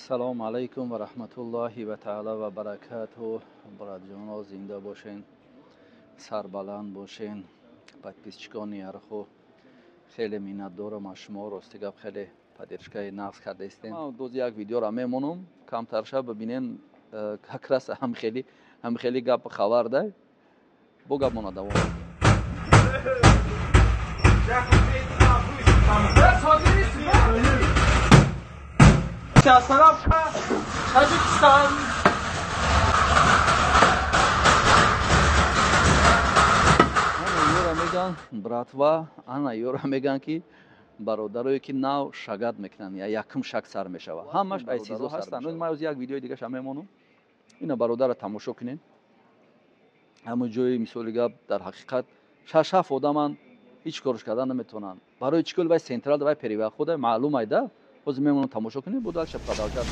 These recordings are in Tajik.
Ассалому алайкум ва раҳматуллоҳи ва таъала ва баракатуҳ. Братҷоно, зинда бошен, сарбаланд бошен. Подписчикони арху, хеле миннатдорам аз шумо. Рости гап, хеле поддержкаи нағз кардаистем. Боз як видеоро мемонам, камтарша бибинен, как раз ҳамхели гап хабар да бо гапмона давом. Таджикистан. Ана ёра меган братва, ана ёра меган, ки бародарое, ки нав шагат мекунанд, я якум шаг сар мешавад, ҳамаш ай СИЗО ҳастанд. Ман оз як видеои дигаша мемонам, ина бародарро тамошо кунем. Ҳамон ҷои, мисоли гап, дар ҳақиқат шаш ҳафт одаманд, ҳеҷ корш кардан наметавонанд. Барои чӣ кор? Вай централ, вай перевохода маълум айда. Ҳозир мемонам, тамошо кунем, бо дальше продолжать.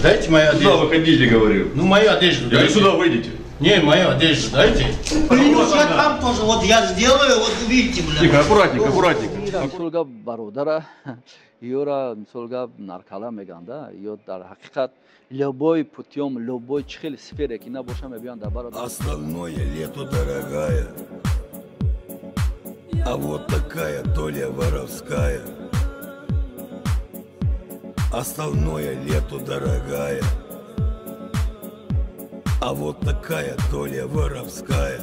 Дайте мою одежду. Сюда выходите, говорю. Ну, мою одежду Я говорю, дайте. сюда выйдите. Не, мою одежду дайте. Клянусь, я там тоже, вот я сделаю, вот увидите, бля. Тихо, аккуратненько, аккуратненько. Мисол гап, бародара ёра, мисол гап, наркала меган да, ё дар ҳақиқат любой путём, любой чӣ хел сфере ки набоша, мебиён дар бародар. Остальное лето, дорогая. А вот такая доля воровская. Остальное лето, дорогая. А вот такая доля воровская.